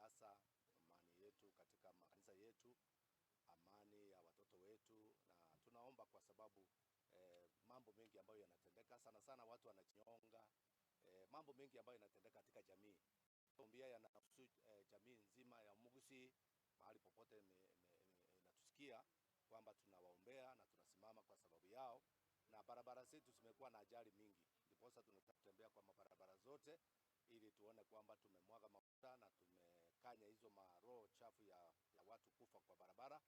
hasa amani yetu katika makanisa yetu, amani ya watoto wetu, na tunaomba kwa sababu mambo mengi ambayo yanatendeka, sana sana watu wanajinyonga, mambo mengi ambayo yanatendeka katika jamii. Ombia yanahusu jamii nzima ya Mugusi, mahali popote inatusikia kwamba tunawaombea na tunasimama kwa sababu yao, na barabara zetu zimekuwa na ajali mingi, ndiposa tunataka kutembea kwa mabarabara zote ili tuone kwamba tumemwaga mafuta na tumekanya hizo maroho chafu ya watu kufa kwa barabara.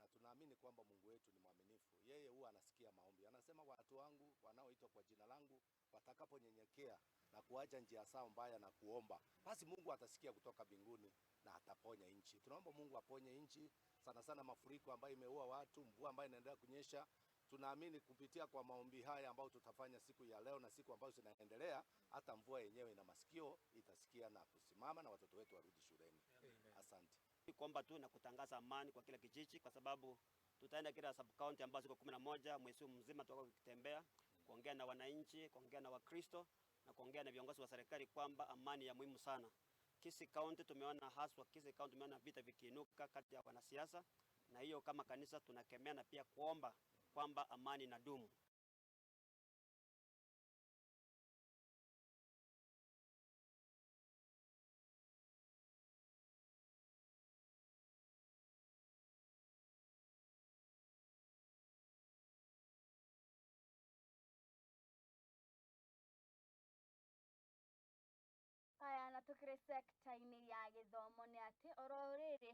Na tunaamini kwamba Mungu wetu ni mwaminifu, yeye huwa anasikia maombi. Anasema watu wangu wanaoitwa kwa jina langu watakaponyenyekea na kuacha njia zao mbaya na kuomba, basi Mungu atasikia kutoka mbinguni na ataponya nchi. Tunaomba Mungu aponye nchi, sana sana mafuriko ambayo imeua watu, mvua ambayo inaendelea kunyesha. Tunaamini kupitia kwa maombi haya ambayo tutafanya siku ya leo na siku ambazo zinaendelea, hata mvua yenyewe ina masikio itasikia na kusimama na watoto wetu warudi shuleni. Asante. Kuomba tu na kutangaza amani kwa kila kijiji, kwa sababu tutaenda kila sub county ambazo ziko 11 mwezi mzima, tutakuwa tukitembea kuongea na wananchi, kuongea na Wakristo na kuongea na viongozi wa serikali kwamba amani ya muhimu sana. Kisii County tumeona, haswa Kisii County tumeona vita vikiinuka kati ya wanasiasa, na hiyo kama kanisa tunakemea na pia kuomba kwamba amani inadumu. Aya na tukire sekta-inĩ ya gĩthomo nĩ atĩ oro rĩrĩ